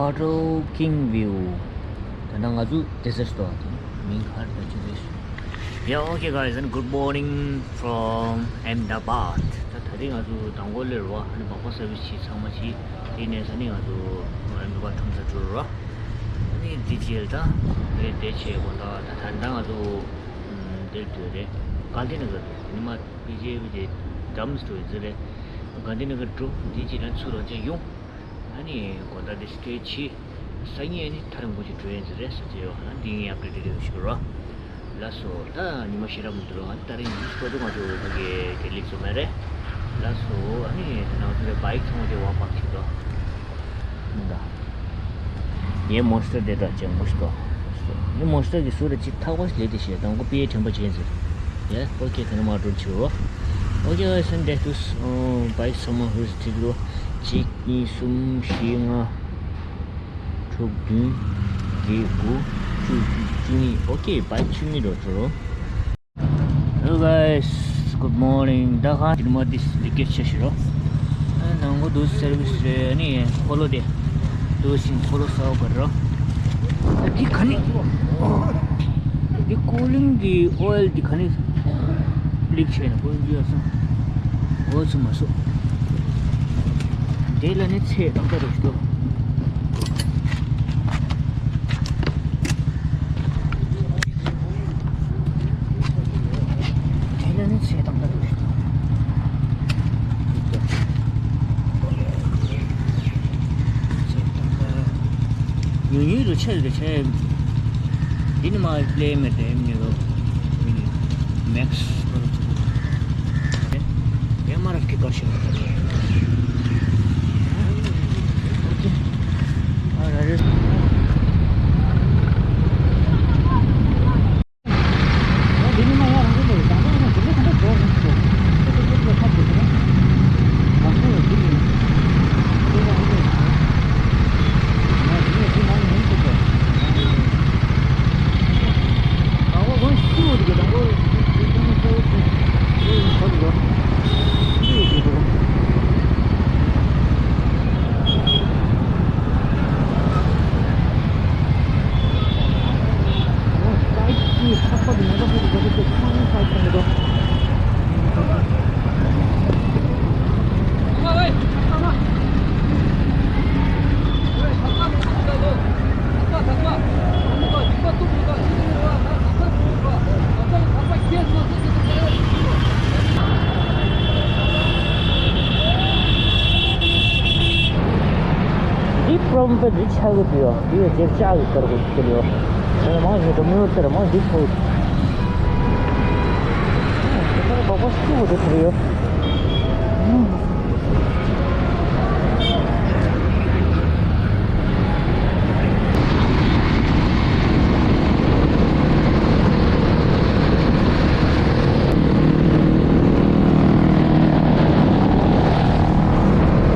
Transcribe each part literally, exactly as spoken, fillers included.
Bottle King View. ད་ནང་ང་ཚོ་དེ་ཟེར་སྟོ་དེ་མིང་ག་རེ་ད་ཅི་རེད། Yeah, okay, guys, and good morning from Ahmedabad. ད་ད་རིང་ང་ཚོ་དང་པོ་ལེ་རུ་བ་ཨ་ནི་སྦག་སྦག་སར་བི་སི་བྱས་ཚང་མ་བྱས། དེ་ནས་ས་ནི་ང་ཚོ་ཨེམ་ཨེ་ཌི་ཨེ་ཁྲོམ་ས་འགྲོ་རུ་བ། ཨ་ནི་དེ་རྗེས་ད་རེད་དེ་བྱས་དགོང་དག་ད་ད་ལྟ་ང་ཚོ་ཨམ་དེར་འགྲོ་རེད། གྷན་དྷི་ནི་གར་འགྲོ། དེ་ནི་མ་པི་ཇེ་པི་ཇེ་ཌམ་སི་འགྲོ་ཡི་ཟེར་རེད། གྷན་དྷི་ནི་གར་འགྲོ། དེ་རྗེས་ད་ཚུར་རང་ཅག་ཡོང་། ཨ་ནི་དགོང་དག་འདི་སི་ཊེ་ཇི་བྱས། སང་ཉིན་ཨ་ནི་ཐག་རིང་པོ་ཅིག་འགྲོ་ཡིན་ཟེར་རེད་ཟེར་གྱི་ཡོད། ཨ་འདི་ངས་ཨབ་ཌེ་ཊི་རེ་རེ་ཞུ་རོགས། ལགས་སོ། ད་ཉི་མ་ཤེས་རབ་མི་འདུག་རོགས། ཨ་ནི་ད་རིང་ཡུལ་སྐོར་དུ་ང་ཚོ་ཕ་གི་དེ་ལེགས་སོ་མེད་རེད། ལགས་སོ། ཨ་ནི་ད་ང་ཚོ་ལ་བྷའིཀ་ཚང་མ་དེ་བ་པག་ཅིག་འདུག་མི་འདུག་ངའི་མོན་སི་ཊར་དེ་འདྲ་ཅན་མོ་ཤི་ཏོ། ངའི་མོན་སི་ཊར་གྱི་ཟུར་རེ་གཅིག་ཐག་པ་ལས་དེ་བཤད་དང་པོ་པིའི་དྲན་པ་ཅན་ཟེར། ཡ་ཨོ་ཁེ། དེ་ནས་མ་འགྲོ་ཆུ་རོ། ཨོ་ཁེ་ཨོ་ཁེ། སན་ཌེ་ཏུས་བྷའིཀ་ཚང་མ་ཧུར་ཐིག་རོ། གཅིག་གཉིས་གསུམ་བཞི་ལྔ། དྲུག་བདུན་བརྒྱད་དགུ་བཅུ་བཅུ་གཉིས། ཨོ་ཁེ། བྷའིཀ་བཅུ་གཉིས་འགྲོ་ཆུ་རོ། Hello guys, good morning. ད་ཁ་དེ་མ་དེ་ལི་ཀེ་ཆ་ཤི་རོ། ནང་གོ་དུ་སར་བི་སི་རེད། ནི་ཁོ་ལོ་དེ་དུ་སིང་ཁོ་ལོ་སའོ་གར་རོ། དེ་ཁ་ནི་དེ་ཀོ་ལིང་གི་ཨོ་ཡལ་དེ་ཁ་ནི་ལིག་ཆེ་ན་ཀོ་ལིང་གི་ཡོད་སོང་། འོ་ཚུ་མ་སོ། དེ་ལ་ནི་ཚེ་དང་ད་རོ་ཤི་ཏོ། དེ་ལ་ནི་ཚེ་དང་ད་རོ་ཤི་ཏོ། ཚེ་དང་ད་ཉུང་ཉུང་རུ་ཆེ་རུ་ཆེ། འདི་ནི་མ་ལས་མེད་དེ་མི་རོ། མེག་སི་ཨེམ་ཨར་ཨེཕ་གི་བར་ཤོག་འདི་པྲོབ་ལེམ་འདི་ཆགས་ཀྱི་འདུག་ཡོ། འདི་ཡོ་ཇེབ་ཆགས་ཀྱི་ཀར་གོ་ཤི་ཡོ། ད་མང་ཉེ་དུ་མི་ཡོད་ཟེར་མང་འདི་ཚོ། ད་ལྟ་སྐུ་བོ་དེ་ཐུར་ཡོད།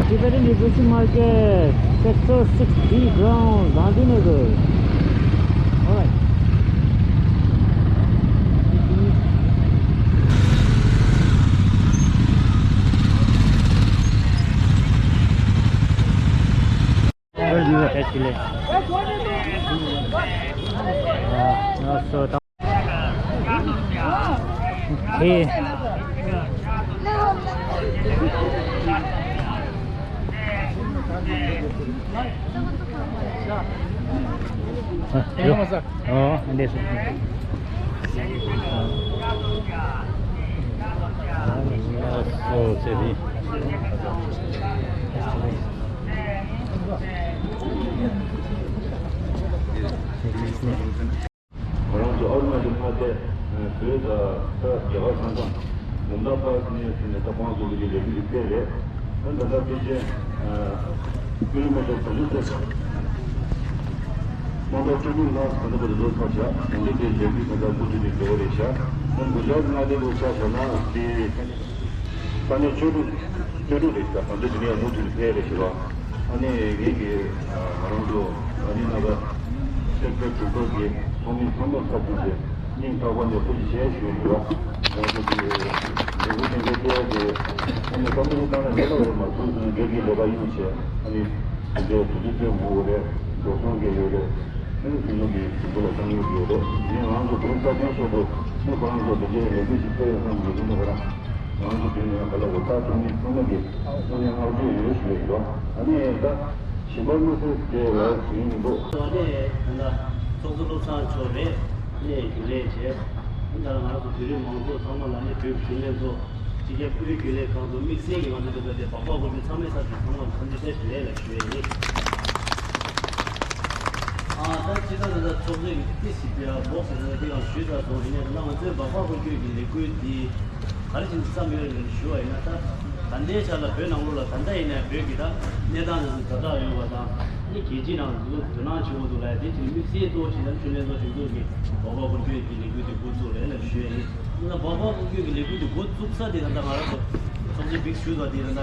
Tibetan Literacy Market, Sector six B ground, Gandhinagar. All right. ང་རང་ཚོ་ཨ་རུ་ན་ཅལ་མངའ་སྡེ་བོད་དང་ས་རྒྱ་གར་ས་མཚམས་མུམ་ད་པ་ནས་ཟིན་ནས་ད་ཁོང་ཚོ་གི་ལས་འགུལ་སྤེལ་རེད། ཨ་ད་ལྟ་ཕལ་ཆེར་ཀི་ལོ་མི་ཊར་བདུན་ཅུ་ཙམ། མང་ཚོགས་སྤྱི་འཐུས་ལ་ད་ལྟ་བར་དུ་ཚར་བཞག་ཡང་འདི་འདྲའི་ལས་འགུལ་ད་ལྟ་མུ་མཐུད་ནས་འགྲོ་གི་རེད་བཞག་ཨ་གུ་ཇ་རཱཏ་མངའ་སྡེ་ལ་ཆ་བཞག་ན་དེ། ས་གནས་ཆོས་དྲུག་ཆོས་དྲུག་རེད་ཤག་ང་ཚོ་དེ་ནས་ཡང་མུ་མཐུད་ནས་ཕེབས་རེད་ཤག་ཨ་ནི་ངེད་ཀྱིས་ང་རང་ཚོ་ཨ་ནི་ནང་པ་སེཀ་ཊར་དྲུག་པ་གི་ཚོགས་མི་ཚང་མ་ཚབ་ཞུས་ཏེ་སྙིང་ཐག་པ་ནས་ཐུགས་རྗེ་ཆེ་ཞུ་ཡི་ཡོད། ང་ཚོ་གི་འབྲས་བུ་ཅན་གྱི་སྐྱེ་བ་དེ་ཨ་ནི་བསམ་བློ་བཏང་ན་ཁྱད་པར་ཡོད་མ་རེད། ཐུགས་སུན་འགྲིག་གི་ལས་ཀ་ཡིན་བྱས་ཨ་ནི། འདི་དུས་ཚོད་མང་པོ་རེད། འགྲོ་སོང་གི་ཡོད་རེད། ཨེ་ཁྱེད་ཚོ་གི་དུམ་བུ་ལ་བཏང་ཡོད་ཡོད་རེད། ངས་རང་ཚོ་བོད་རྩ་དོན་སོགས་པོ་ནི་ཁོ་རང་ཚོ་དེ་འདྲའི་ལས་འགུལ་ཞིག་སྤེལ་ཡོད་བསམ་གྱི་འདུག་ན། ཁོ་རང་རང་ཚོ་དེ་ནས་ག་ལ་འོ་ད་དེ་ནི་ཁོ་ན་གི་ཁོ་ནས་བསྔགས་བརྗོད་ཡོད་ཞུ་ཡ་ཡིན་རོགས། ཨ་ནི་ད་ཞིང་པ་དམིགས་བསལ་དེ་ལ་ཟིན་མི་འདུག་ད་ལྟ་ཚོགས་གཙོ་བློ་བཟང་མཆོག་རེད། ཨ་ནི་རྒྱུན་ལས་བྱས། ཨ་ནི་ད་ང་རང་ཚོ་བོད་རིགས་མང་ཚོགས་ཚང་མ་ལ་ཨ་ནི་བོད་ཀྱི་ཞིང་ལས་ཚོ། སྤྱི་ཁྱབ་དབུས་རྒྱུན་ལས་ཁང་དུ་དམིགས་བསལ་གྱི་ང་ཚོ་འདི་འདྲ་དེ་སྦག་སྦག་སྒོར་མོ་ཚང་མའི་ཚབ་ཀྱིས་ཚང་མར་འཚམས་འདྲི་བཀྲ་ཤིས་བདེ་ལེགས་ལ་ཞུ་ཡས་ཡིན། ཨ་ད་སྤྱི་ཚོགས་འདི་འདྲ་ཚོགས་གཙོས་ཀྱི་ཏི་སི་པི་ཨ་སྦོག་སི་འདི་འདྲ་དེ་གང་ཞུས་ཚར་སོང་། ཡིན་ནའི་ད་ལྟ་ང་ཚོའི་སྦག་སྦག་སྒོར་སྐྱོད་ཀྱི་ལས་འགུལ་འདི་ག་རེ་བྱས་ནས་བརྩམས་ཡོད་རེད་ཞུ་བ་ཡིན་ན། ད་ད་ལྟའི་ཆ་ལ་བོད་ནང་ལོགས་ལ་ད་ལྟ་ཡིན་ནའི་བོད་ཀྱི་ད་གནས་སྟངས་འདི་ཚོ་ཛ་དྲག་ཡོད་པ་དང་། ཨ་ནི་རྒྱལ་སྤྱིའི་ནང་འདི་ཚོ་དོ་སྣང་བྱེད་དགོས་འདུག་ལ། དེ་བྱས་ནས་དམིགས་བསལ་གཙོ་བོ་བྱས་ན་ཆུ་ལེན་ཚོགས་སྒྲིག་འཛུགས་ཀྱི་སྦག་སྦག་སྒོར་སྐྱོད་ཀྱི་ལས་འགུལ་འདི་འགོ་བཙུགས་རེད་ལབ་ཞུ་ཡས་ཡིན། ད་ལྟ་སྦག་སྦག་སྒོར་སྐྱོད་ཀྱི་ལས་འགུལ་འདི་འགོ་བཙུགས་ས་དེ་ད་ལྟ་ང་རང་ཚོ་ཚོགས་ཆེན་བིག་ཞུས་པ་དེ་ད་ལྟ་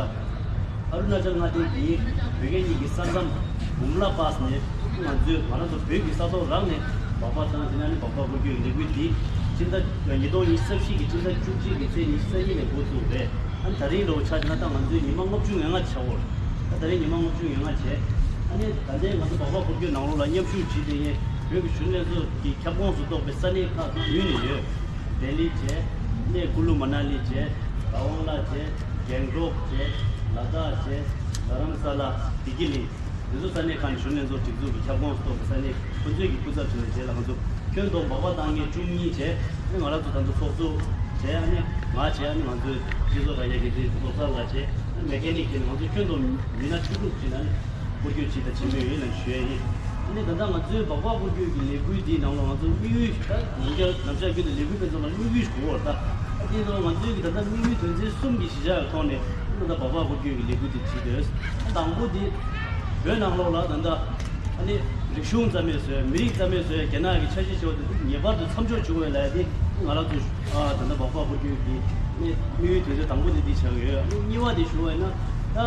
ཨ་རུ་ན་ཅལ་མངའ་སྡེ་གི་བོད་སྐད་གཉིས་ཀྱི་ས་མཚམས་བུམ་ལ་པཱས་ནས་ང་ཚོའི་ང་རང་ཚོ་བོད་ཀྱི་ས་ཐོག་རང་ནས་སྦག་སྦག་བཏང་། དེ་ནས་ནི་སྦག་སྦག་སྒོར་སྐྱོད་ཀྱི་ལས་འགུལ་འདི་སྤྱི་ཟླ་ཉིས་སྟོང་ཉི་ཤུ་རྩ་བཞི་གི་སྤྱི་ཟླ་བཅུ་གཅིག་གི་ཚེས་ཉི་ཤུ་རྩ་གཉིས་ནས་འགོ་བཙུགས་རེད། ཨ་ནི་ད་རིང་ལོ་ཆ་བཞག་ན་ད་ང་ཚོའི་ཉི་མ་ལྔ་བཅུ་ང་ལྔ་ཆགས་ཡོད་རེད། ད་ད་རིང་ཉི་མ་ལྔ་བཅུ་ང་ལྔ་བྱས། ཨ་ནི་ད་ལྟའི་ང་ཚོ་སྦག་སྦག་སྒོར་སྐྱོད་ནང་ལོགས་ལ་མཉམ་ཞུགས་བྱས་ཏེ་ཡིན་བོད་ཀྱི་གཞོན་ལས་ཚོགས་ཀྱི་ཁྱབ་ཁོངས་སུ་གཏོགས་པའི་ས་གནས་ཁག་བདུན་ནས་ཡོད། ལྡི་ལི་བྱས། ཨ་ནི་ཀུ་ལུ་མ་ན་ལི་བྱས། ར་ཝང་ལ་བྱས། གེང་ཀྲོག་བྱས། ལ་དྭགས་བྱས། རྡ་རམ་ས་ལ། བདེ་སྐྱིད་གླིང་། དེ་ཚོ་ས་གནས་ཁག་ནས་གཞོན་ལས་ཚོགས་སྒྲིག་འཛུགས་ཀྱི་ཁྱབ་ཁོངས་སུ་གཏོགས་པའི་ས་གནས་ཁོ་ཚོའི་གི་སྐུ་ཚབ་བྱས་ནས་བྱས་ལ་ང་ཚོ་ཁྱོན་བསྡོམས་སྦག་སྦག་བཏང་མཁན་བཅུ་གཉིས་བྱས། ཨ་ནི་ང་རང་ཚོ་ད་ལྟ་ཚོགས་གཙོ་བྱས། ཨ་ནི་ང་བྱས། ཨ་ནི་ང་ཚོའི་སྤྱི་ཚོགས་དྲ་རྒྱ་འགན་འཛིན་བློ་བཟང་ལགས་བྱས། ཨ་ནི་མེ་ཀ་ནིག་བྱས་ནས་ང་ཚོ་ཁྱོན་བསྡོམས་མི་སྣ་བཅུ་དྲུག་བྱས་ནས་ཨ་ནི་སྐོར་སྐྱོད་བྱས་དང་བྱེད་མུས་ཡིན་ལ་ཞུ་ཡ་ཡིན། ཨ་ནི་ད་ལྟ་ང་ཚོའི་སྦག་སྦག་སྐོར་སྐྱོད་ཀྱི་ལས་འགུལ་འདིའི་ནང་ལ་ང་ཚོ་དམིགས་ཡུལ་ད་ནམ་ཞག་ནམ་ཞག་རྒྱུན་དུ་ལས་འགུལ་སྤེལ་ཚོགས་ལ་དམིགས་ཡུལ་ཞིག་དགོས་པ་རེད་ད། ཨ་དེ་ཚོ་ང་ཚོའི་གི་ད་ལྟ་དམིགས་ཡུལ་དོན་ཚན་གསུམ་གྱི་གཞི་བཞག་གི་ཐོག་ནས་ད་ལྟ་སྦག་སྦག་སྐོར་སྐྱོད་ཀྱི་ལས་འགུལ་འདི་བྱེད་འདོད། ཨ་དང་པོ་འདི་བོད་ནང་ལོགས་ལ་ད་ལྟ་ཨ་ནི་རིག་གཞུང་རྩ་མེད་བཟོས། མི་རིགས་རྩ་མེད་བཟོས། རྒྱ་ནག་གི་ཆ་ཤས་ཆེ་བ་དེ་ཚོ་ངེས་པར་དུ་མཚམས་འཇོག་བྱེད་དགོས་ལབ་ཡ་དེ་ང་རང་ཚོ་ཨ་ད་ལྟ་སྦག་སྦག་སྐོར་སྐྱོད་ཀྱི་ཨ་ནི་དམིགས་ཡུལ་དོན་ཚན་དང་པོ་དེ་འདི་ཆགས་ཡོད། ཨ་ནི་གཉིས་པ་དེ་ཞུ་བ་ཡིན་ན། ད་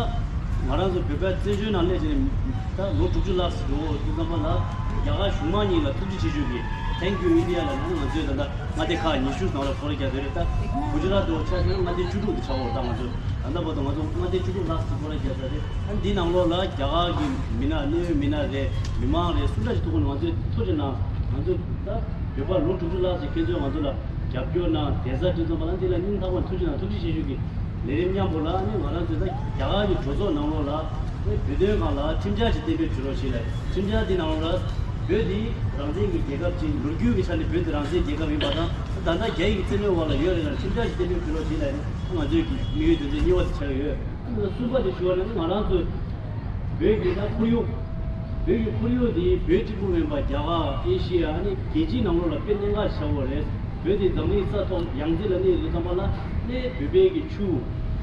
ང་རང་ཚོ་བོད་པའི་བཙན་བྱོལ་ནང་སླེབས་བྱས་ནས་ད་ལོ་དྲུག་ཅུ་ལྷག་ཙམ་འགྲོ་འོང་དུས་ཙམ་པ་ལ་རྒྱ་གར་གཞུང་མང་གཉིས་ལ་ཐུགས་རྗེ་ཆེ་ཞུ་གི། Thank you India ལ་ནི་ང་ཚོས་ད་ལྟ་མངའ་སྡེ་ཁག་ཉི་ཤུ་ནང་ལ་སྐོར་ར་རྒྱག་བསྡད་རེད། ད་གུ་ཇི་རཱཏ་དུ་ཆ་བཞག་ན་མངའ་སྡེ་བཅུ་དྲུག་དེ་ཆགས་ཡོད་རེད། ད་ང་ཚོ་ད་ལྟ་བར་དུ་ང་ཚོ་མངའ་སྡེ་བཅུ་དྲུག་ལྷག་ཙམ་སྐོར་ར་རྒྱག་ཚར་རེད། ཨ་འདི་ནང་ལོགས་ལ་རྒྱ་གར་གྱི་མི་སྣ་གནད་ཡོད་མི་སྣ་རེད། མི་མང་རེད། སུ་འདྲ་ཞིག་ཐུག་གོ་ནས་ང་ཚོས་ཐུགས་རྗེ་གནང་། ང་ཚོ་ད་བོད་པ་ལོ་དྲུག་ཅུ་ལྷག་ཙམ་ཁྱེད་ཚོས་ང་ཚོ་ལ་རྒྱབ་སྐྱོར་གནང་། བདེ་རྩ་སྤྲད་ཙམ་པ་ལ་འདི་ལ་སྙིང་ཐག་པ་ཐུགས་རྗེ་གནང་། ཐུགས་རྗེ་ཆེ་ཞུ་གི། ལས་རིམ་མཉམ་པོ་ལ་ནི་ང་རང་ཚོས་ད་རྒྱ་གར་གྱི་གྲོས་ཚོགས་ནང་ལོགས་ལ་ནི་བོད་དོན་སྒང་ལ་ཁྲིམས་འཆར་ཅིག་གཏན་འབེབས་བྱེད་རོགས་བྱེད་ལ། ཁྲིམས་འཆར་འདི་ནང་ལོགས་ལ་བོད་འདི་རང་བཙན་གྱི་རྒྱལ་ཁབ་ཅིག་ལོ་རྒྱུས་ཀྱི་ཆ་ནས་བོད་འདི་རང་བཙན་རྒྱལ་ཁབ་ཡིན་པ་དང་། ད་ལྟ་རྒྱ་ཡིག་གི་རྩེད་མོའི་འོག་ལ་ཡོད་རེད་ལ། ཁྲིམས་འཆར་ཅིག་གཏན་འབེབས་བྱེད་རོགས་བྱེད་ལ་ནི་ང་ཚོས་ཀྱི་དམིགས་ཡུལ་དོན་ཚན་གཉིས་པ་དེ་ཆགས་ཡོད། གསུམ་པ་དེ་ཞུ་བ་ལ་ནི་ང་རང་ཚོས་བོད་ཀྱི་ད་ཁོར་ཡུག་བོད་ཀྱི་ཁོར་ཡུག་དེ་བོད་གཅིག་པུ་མིན་པ་རྒྱ་གར་ཨེ་ཤི་ཡ་ཨ་ནི་རྒྱལ་སྤྱིའི་ནང་ལོགས་ལ་དཔེ་གནད་འགག་ཆེ་བོ་རེད། བོད་དེ་འཛམ་གླིང་ས་ཐོག་ཡང་རྩེ་ལ་གནས་ཡོད་དུས་ཙམ་པ་ལ་ནི་བོད་པའི་གི་ཆུ་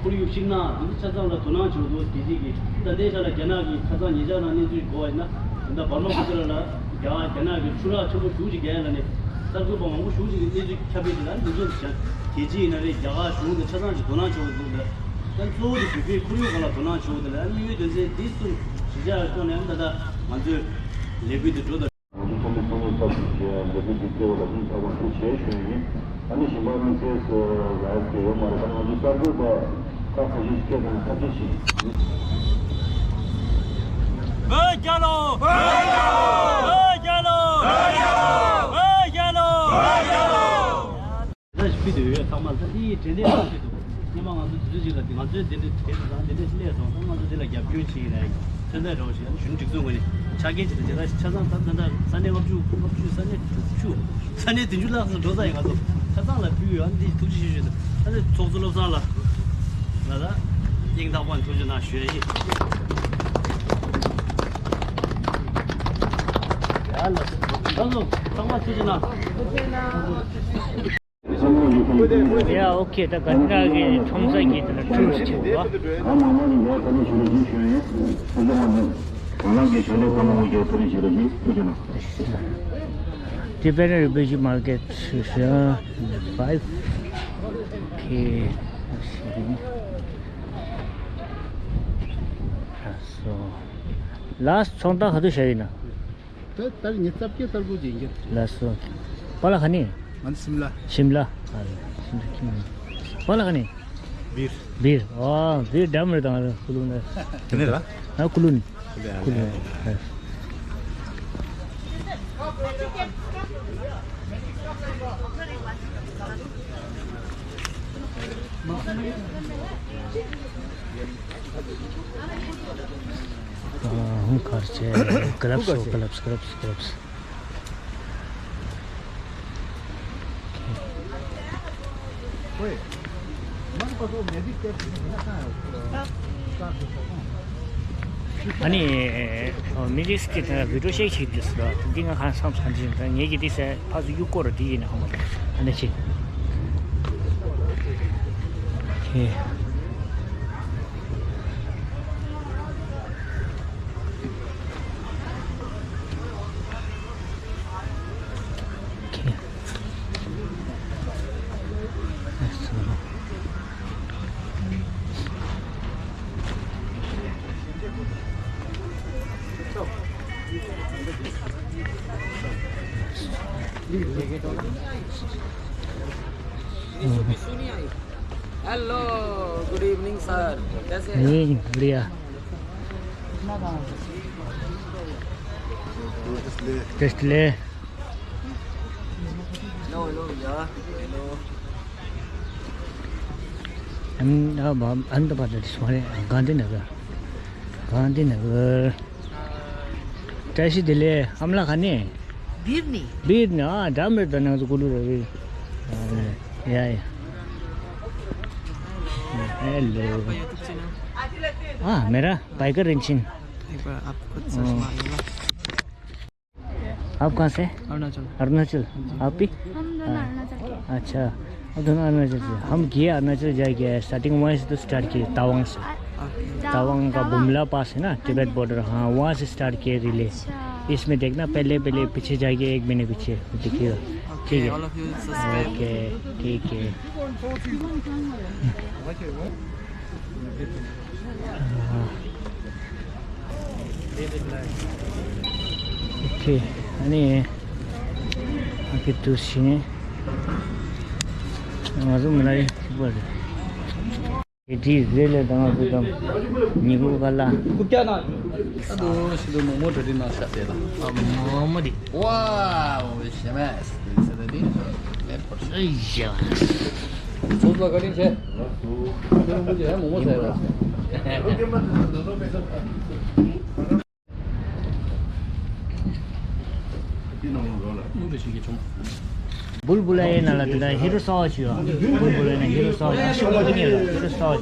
ཁོར་ཡུག་ཤིང་ནགས་འདི་ཚོ་ཆ་ཚང་ལ་དོ་སྣང་བྱེད་དགོས་འདུག་རྒྱལ་སྤྱིའི་གི། ད་ལྟའི་ཆ་ལ་རྒྱ་ནག་གི་ཁ་སང་ཉེ་ཆར་ནང་གནས་ཚུལ་གོ་བ་ཡིན་ན། ད་ལྟ་འབར་མ་གུ་ཇི་ར་ལ་རྒྱ་རྒྱ་ནག་གི་ཆུ་རགས་ཆེན་པོ་དྲུག་ཅིག་བརྒལ་ཡ་ལ་ནི་གསར་འགོད་པ་མང་པོ་ཞེ་པོ་ཅིག་གི་གནས་ཚུལ་ཁྱབ་སྤེལ་བྱེད་ལ་འདི་ཚོ་རྒྱ་རྒྱལ་སྤྱི་ཡིན་ན་རེད། རྒྱ་གར་གཞུང་དང་ཆ་ཚང་ཅིག་དོ་སྣང་བྱེད་དགོས་འདུག་ད་གཙོ་བོ་དེ་བོད་པའི་ཁོར་ཡུག་སྒང་ལ་དོ་སྣང་བྱེད་དགོས་འདུག་ལ། དམིགས་ཡུལ་དོན་ཚན་འདི་གསུམ་གཞི་བཞག་ཐོག་ནས་ད་ལྟ་ང་ཚོའི་ལས་འགུལ་འདི་འགྲོ་དང་། ང་ཚོ་ཚང་མས་ཚང་མས་ཚབ་ཞུས་བྱས་ལས་འགུལ་འདི་སྤེལ་བ་ལ་སྙིང་ཐག་པ་ནས་ཐུགས་རྗེ་ཆེ་ཞུ་ཡ་ཡིན། ཨ་ནི་ཞིང་པ་དམིགས་བསལ་སུ་ལ་ཡ་ཡོད་མ་རེད། ད་ང་ཚོ་གསར་འགོད་པ་ཁག་ཁ་ཤས་ཤིག་སྐད་བཏང་ཐབས་ཤེས་ཤིག་བོད་རྒྱལ་ལོ། བོད་རྒྱལ་ལོ། བོད་རྒྱལ་ལོ། བོད་རྒྱལ་ལོ། ད་ཕུལ་དུ་ཡོད། ཚང་མ་ད་ཨི་དྲན་དྲན་ལ་ཕུལ་འདུག་སྔོན་མ་ང་ཚོ་དུས་ཚོད་ཅིག་ལ་ང་ཚོའི་འདི་འདྲའི་དེ་དང་འདི་འདྲའི་སླེབས་སོང་། ད་ང་ཚོ་འདི་ལ་རྒྱབ་སྐྱོར་བྱེད་ཀྱི་རེད། ཚོན་མདོག་རོགས་ཞེས་གཞོན་སྒྲིག་འཛུགས་ངོས་ནས་ཆ་རྐྱེན་ཅིག་དང་རྒྱལ་ཁ་ཆ་ཚང་ད་ད་ད་ས་གནས་ལྔ་བཅུ་ལྔ་བཅུ་ས་གནས་དྲུག་ཅུ་ས་གནས་བདུན་ཅུ་ལྷག་ཙམ་འགྲོ་ས་ཡིན། ང་ཚོ་ཆ་ཚང་ལ་ཕུལ་ཡོད། ཨ་ནི་ཐུགས་རྗེ་ཆེ་ཞུ་ཞུ། ད་ནི་ཚོགས་གཙོ་བློ་བཟང་ལགས་ལ་ད་སྙིང་ཐག་པ་ནས་ཐུགས་རྗེ་གནང་ཞུ་ཡ་ཡིན། ཡ་ལགས་སོ། ད་ཚོ་ཚང་མ་ཐུགས་རྗེ་གནང་། ཡ་ཨོ་ཁེ། ད་ག་ནི་ར་གི་ཁྲོམ་ས་གི་དེ་ལ་ཁྲུ་ཞིག་བྱེད་དགོས། Tibetan Rinpoche Market five K. So, last ཚོང་རྟགས་ག་དུས་བཞག་ཡིན་ན། ད་ད་ཉི་ཤུ་རྩ་བརྒྱད་རྩ་དགུ་ཅིག་ཡིན་གྱི། ལགས་སོ། པཱ་ལགས་ག་ནས། ང་ཚོ་ཤིམ་ལ། ཤིམ་ལ། ཨ་ལེ། ཤིམ་ལ་ཁྱིམ་ལ། པཱ་ལགས་ག་ནས། སྦིར། སྦིར། ཨོ་སྦིར་འདྲ་མི་རེད་ད། ང་ཚོ་ཀུ་ལུ་ནས། དེ་ནས་ར། ཨ་ཀུ་ལུ་ནས། ཀུ་ལེ། ཨ། ཧུང་ཁར་ཆེ། ག་ལབ་སོ། ག་ལབ་སོ། ག་ལབ་སོ། ག་ལབ་སོ། ཨ་ནི་མི་རིགས་ཀྱི་ད་བི་ཌིའོ་ཤེག་ཤིག་དུས་སུ་འདི་ང་གང་བསམ་བསམ་ཅིག་ད་ངེད་ཀྱི་འདི་ས་ཕ་ཚོ་གཡུག་སྐོར་འདི་ཡིན་ན་ཧ་མ་རེད། ཨ་ནི་ཅི། ཁེ། ཁེ། Hello, good evening, sir. कैसे हैं? हम्म, बढ़िया। टेस्ट ले। Hello, hello, भैया। Hello। हम, अब हम अहमदाबाद से हमारे गांधीनगर, गांधीनगर। བཀྲ་ཤིས་བདེ་ལེགས། ཨ་མ་ལགས་ག་ནས། སྦིར་ནས། སྦིར་ནས། ཨ། འགྲམ་རེད། ད་ནང་དུ་ཀུ་ལུ་རེད། ཡ་ཡ། हेलो। हाँ, मेरा बाइकर रिंचिन। एक बार आपको कुछ चश्मा लगा। आप कहाँ से? अरुणाचल। अरुणाचल। आप भी? हम दोनों अरुणाचल के। अच्छा, हम दोनों अरुणाचल से। हम गए अरुणाचल जाके, स्टार्टिंग वहीं से तो स्टार्ट किए, तवांग से। तवांग का बुमला पास है ना, तिब्बत बॉर्डर, हाँ, वहाँ से स्टार्ट किए रिले। इसमें देखना, पहले पहले पीछे जाइए, एक महीने पीछे, देखिएगा। ठीक है। ओके, ठीक है। ཨོ་ཁེ། ཨ་ནི། ཨ་ཁེ་ཏུ་ཤི་ནི། ང་ཚོ་མི་ལ་ཡི་ཤི་པ་རེད། ཨེ་ཏི་རེ་ལེ་དང་ང་ཚོ་དང་ཉི་གུ་ག་ལ། कुत्ता ना। अदो सिदो मोमो रेडी ना साथे ला। मोमो दी। वाओ, शेमस। अय्या। सोच लगा नहीं छे। मुझे है मोमो खाएगा। बुलबुल है ना, लगता है हीरो सॉस यो। बुलबुल है ना, hero sauce. Hero sauce.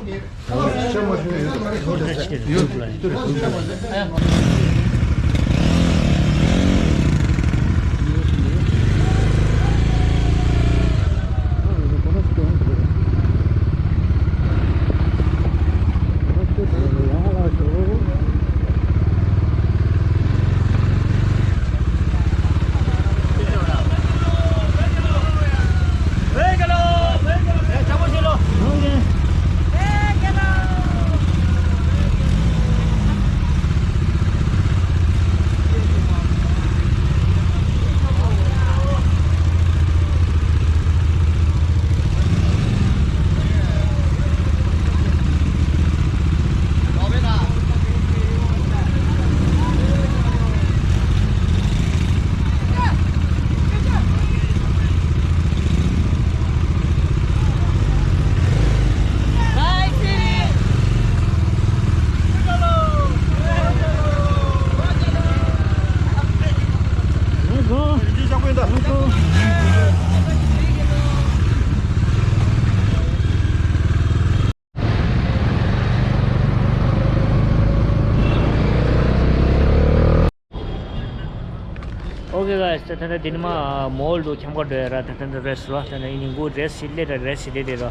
Okay guys, ད་ད་ད་འདི་ནི་མ་མོལ་དུ་འཁྱམ་ག་འགྲོ་ཡ་ར། ད་ད་ད་རེས་ར། ད་ད་ཡིན་ནི་གུ་རེས་སི་ལེ་ར། རེས་སི་ལེ་རེ་ར།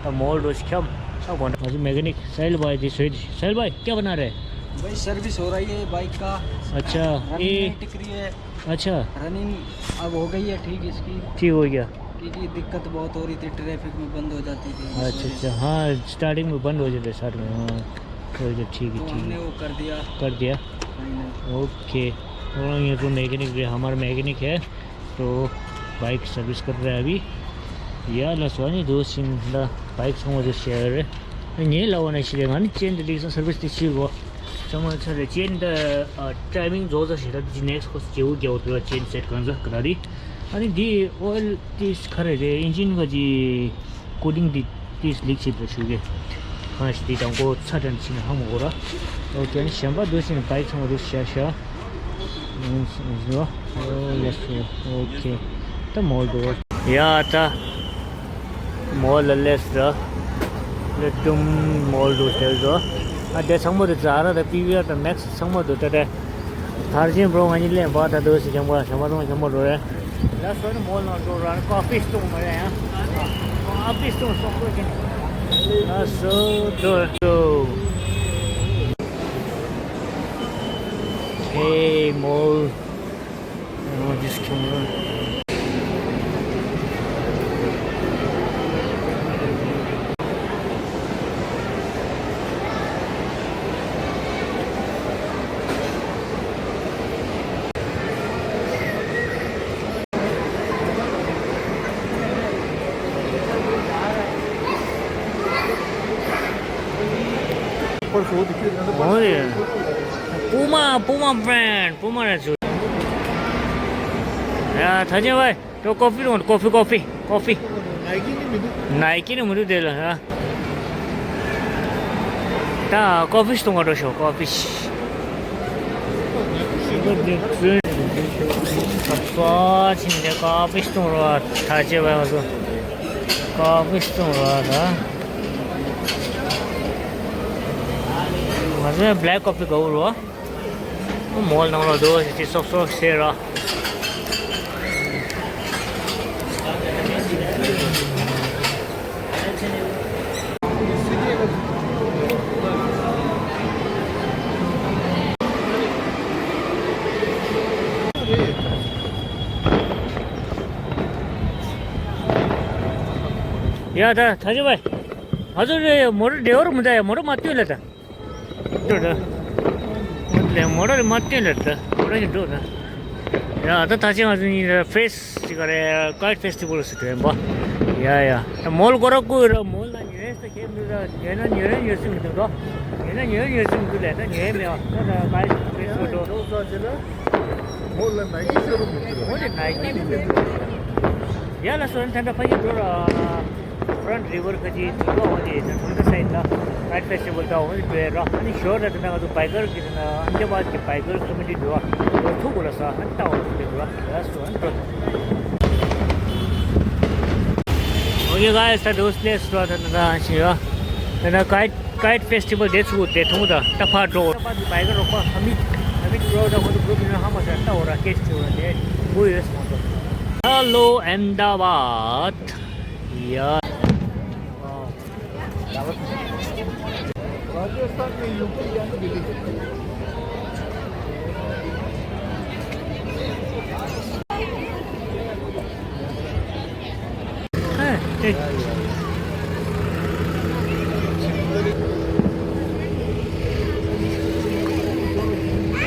ད་མོལ་དུ་འཁྱམ་ས་གོ་ན། ང་ཚོ་मैकेनिक साहिल भाई दी सोई दी। साहिल भाई, क्या बना रहे? भाई, सर्विस हो रही है बाइक का। अच्छा, रनिंग ये नहीं टिक रही है। अच्छा। रनिंग अब हो गई है ठीक इसकी। ठीक हो गया। क्योंकि दिक्कत बहुत हो रही थी, ट्रैफिक में बंद हो जाती थी। अच्छा, अच्छा, हाँ, स्टार्टिंग में बंद हो जाते, स्टार्ट में, हाँ। तो ये ठीक है, तो ठीक हमने है। वो कर दिया। कर दिया। फाइनल। ओके। और ये तो मैकेनिक भी, हमारा मैकेनिक है, तो बाइक सर्विस कर रहा है अभी। या लसवानी दो सिंह दा बाइक संग जो शेयर है। ये लाओ ना, इसलिए गानी चेंज दी सर्विस दी सी वो। ཚང་མ་ཚར་རེ་ཅེན་ད་ཊའི་མིང་རྫོགས་ཚར་ཞིག་ད་ཇི་ནེག་སི་ཁོ་སི་ཇེ་བོ་རྒྱལ་བོ་དུ་ལ་ཅེན་སེ་ཊི་གང་ཟག་ག་ད་རེད། ཨ་ནི་འདི་ཨོ་ཡལ་དེ་ག་རེ་རེད། ཨིན་ཇིན་ག་ཅི་ཀོ་ཊིང་དེ་དེ་ལིག་བྱེད་པ་ཞུ་གི། གང་ཞིག་དེ་དང་གོ་ཚ་དྲན་ཕྱིན་ན་ཧ་མ་གོ་ར། ཨོ་ཀེ། ཨ་ནི་གཞན་པ་འདུག་ཕྱིན་ན་བའི་ཚང་མ་འདུག་ཤ་ཤ། ཨོ་ཡེ་སི། ཨོ་ཁེ། ད་མོལ་འདུག་ཡ། ད་མོལ་ལ་སླེབས་ར། ལ་ཏུམ་མོལ་འདུག་ཟེར་ར། ཨ་དེ་ཚང་མ་རེད། ཛ་ར་དང་པི་ཝི་ཨར་དང་མེག་སི་ཚང་མ་འདུག་ད་དེ་ཐར་ཅན་པོ་ང་གཉིས་ལེན་པ་ད་འདུག་སེ་ཁྱམ་པ་ཁྱམ་པ་ཚང་མ་ཁྱམ་པ་འགྲོ་རེད། ལ་སོ་ནི་མོལ་ནང་འགྲོ་ར། ཀོ་ཕི་སྟོང་མ་རེད་ཡ། ཀོ་ཕི་སྟོང་སོགས་སོགས་ཀྱི། ལ་སོ་འགྲོ་འགྲོ། ཧེ་མོལ། Oh, this camera. ཨོ་རེད། པུ་མ། པུ་མ་བྷ་རན་ཌི། པུ་མ་རེད་ཚུལ། ཡ་ད་ཅན་བའི། ཏོ་ཀོ་ཕི་རོང་ཀོ་ཕི་ཀོ་ཕི་ཀོ་ཕི། ནའི་ཀི་ནི་མི་འདུག་ནའི་ཀི་ནི་མི་འདུག་དེ་ལ་ཧ། ད་ཀོ་ཕི་སྟོང་བ་འགྲོ་ཤོག་ཀོ་ཕི། ཁ་ཚ་ཕྱིན་ནས་ཀོ་ཕི་སྟོང་རོགས། ད་ཅན་བའི་ང་ཚོ་ཀོ་ཕི་སྟོང་རོགས་ད། ང་ཚོ་ཡང་བྷེ་ལེག་ཀོ་ཕི་དགའ་བོ་རོགས། མོལ་ནང་ལ་འདུག་ཅི་སོག་སོག་བཤད་ར། ཡ་ད་ད་ཅི་བས། ང་ཚོ་རེ་མོ་ར་འབྲེལ་བར་མི་འདའ་ཡ། མོ་ར་མ་སྟོན་ལ་ད། འགྲོ་ད། ལས་མོ་ར་རེ་མ་སྟོན་ལ་ད། མོ་ར་ཞིག་འགྲོ་ད། ཡ་ད་ད་ཅི་ང་ཚོ་གཉིས་ལ་ཕེ་སི་ཅིག་ག་རེ་ཀའིཊ་ཕེ་སི་ཊི་བལ་སུ་དྲན་པ། ཡ་ཡ། ད་མོལ་སྐོར་ར་བསྐུར་ར། མོལ་ན་ཉོས་ས་ཁྱེད་མི་ར་ཉོས་ན་ཉོས་ན་ཉོས་སུ་མི་འདུག་ད། ཉོས་ན་ཉོས་ཉོས་སུ་མི་འདུག་ལས་ད་ཉོས་མེད་པ། ད་ད་ཀའིཊ་ཕེ་སི་ཊི་བལ་འགྲོ། མོ་ལ་ནའི་ཀི་ཤོ་རུམ་མི་འདུག་མོ་ལ་ནའི་ཀི་མི་འདུག་ཡ་ལ་སོན་ཐན་ད་ཕ་གི་འགྲོ་ར། ཕ་རན་ཌི་རི་ཝར་ཁ་ཅིག་དུས་ཀ་འོང་དེ་ད་ཐོན་ད་སའིད་ལ་ཀའིཊ་ཕེ་སི་ཊི་བལ་ད་འོང་དེ་འགྲོ་ཡ་ར། ཨ་ནི་ཞོར་ལ་ད་ང་ཚོ་བྷའི་ཀར་གི་ད་ན་ཨན་དེ་བ་གི་བྷའི་ཀར་ཀོ་མི་ཊི་འགྲོ་བ་འགྲོ་ཐུག་གོ་ལ་ས་ཨ་ནི་ལྟ་འོང་དེ་འགྲོ་ར་ལ་སོ་ཨ་ནི་འགྲོ། Okay guys, ད་དུ་སི་ལེ་སི་ཊི་ད་ད་ད་ཤི་ཡ། ད་ད་ཀའིཊ་ཀའིཊ་ཕེ་སི་ཊི་བལ་དེ་ཚུགས་དེ་ཐུང་ད་ད་ཕར་འགྲོ། བྷའི་ཀར་རོགས་པ་ཨ་མིད་ཨ་མིད་པྲོ་ད་ཁོ་ཚོ་གུ་རུབ་ཡིན་ན་ཧ་མ་ཟེར་ལྟ་འོང་ར་ཀེ་ཤི་ཐུག་ར་དེ་བུ་ཡོད་སོང་ད། Hello Ahmedabad. ཡ།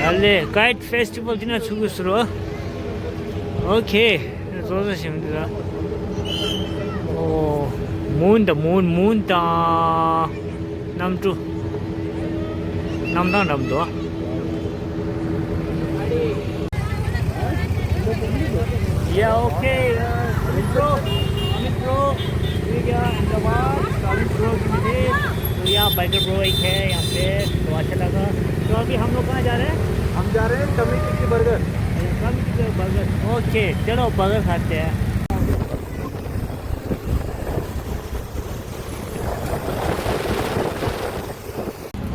ཨ་ལེ། ཀའིཊ་ཕེ་སི་ཊི་བལ་འདི་ན་ཚུགས་ཀྱི་ཟེར་བ། ཨོ་ཁེ། བཟོ་བཟོ་ཞིམ་འདུག་ཨོ། མུན་དང་མུན་མུན་དང་། གནམ་གྲུ། གནམ་ཐང་འགྲམ་དུ། Yeah, okay. Amit bro, Amit bro, we are in the war. Amit bro, give me this. So yeah, biker bro, I can, यहाँ पे तो अच्छा लगा। तो अभी हम लोग कहाँ जा रहे हैं? हम जा रहे हैं कमिटी की बर्गर। कमिटी की बर्गर। ओके, चलो बर्गर खाते हैं।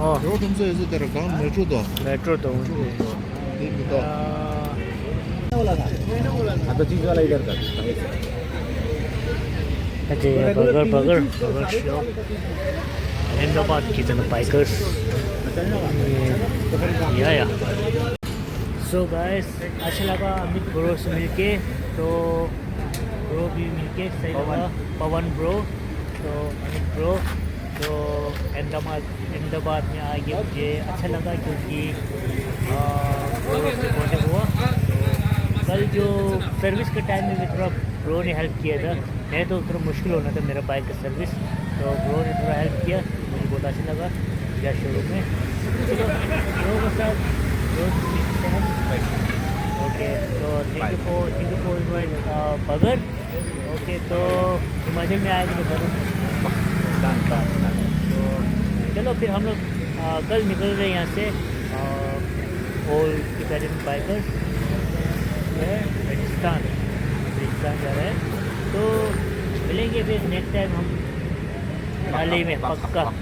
ཨོ། ཡོ་ཁམས་ཚོ་ཡོད་ཚོ་དེར་གང་མེ་ཊྲོ་དང་། མེ་ཊྲོ་དང་། དེ་མི་དག་ཨ་ད་ཅིག་ག་ལ་ཡི་དར་དར། ཨ་ཅེ་བར་གར་བར་གར་བར་གར་ཤོབ། Ahmedabad གི་དེ་ན་བྷའི་ཀར་སི། ཡ་ཡ། So guys, अच्छा लगा अमित ब्रो से मिलके। तो ब्रो भी मिलके सही लगा। पवन ब्रो। तो अमित ब्रो, तो अहमदाबाद, अहमदाबाद में आके मुझे अच्छा लगा क्योंकि, आ, ब्रो से कॉन्टेक्ट हुआ। तो कल जो सर्विस के टाइम में भी थोड़ा ब्रो ने हेल्प किया था, नहीं तो थोड़ा मुश्किल होना था मेरा बाइक का सर्विस। तो ब्रो ने थोड़ा हेल्प किया, मुझे बहुत अच्छा लगा। या शोरूम में। चलो, लोगों के साथ दोस्त मिलते हैं। ओके, तो thank you for, thank you for my, uh, बगर। ओके, तो हिमाचल में आए तो बगर। तो चलो, फिर हम लोग, uh, कल निकल रहे हैं यहाँ से, uh, all Tibetan bikers, जो है राजस्थान, राजस्थान जा रहे हैं। तो मिलेंगे फिर नेक्स्ट टाइम हम मनाली में, पक्का।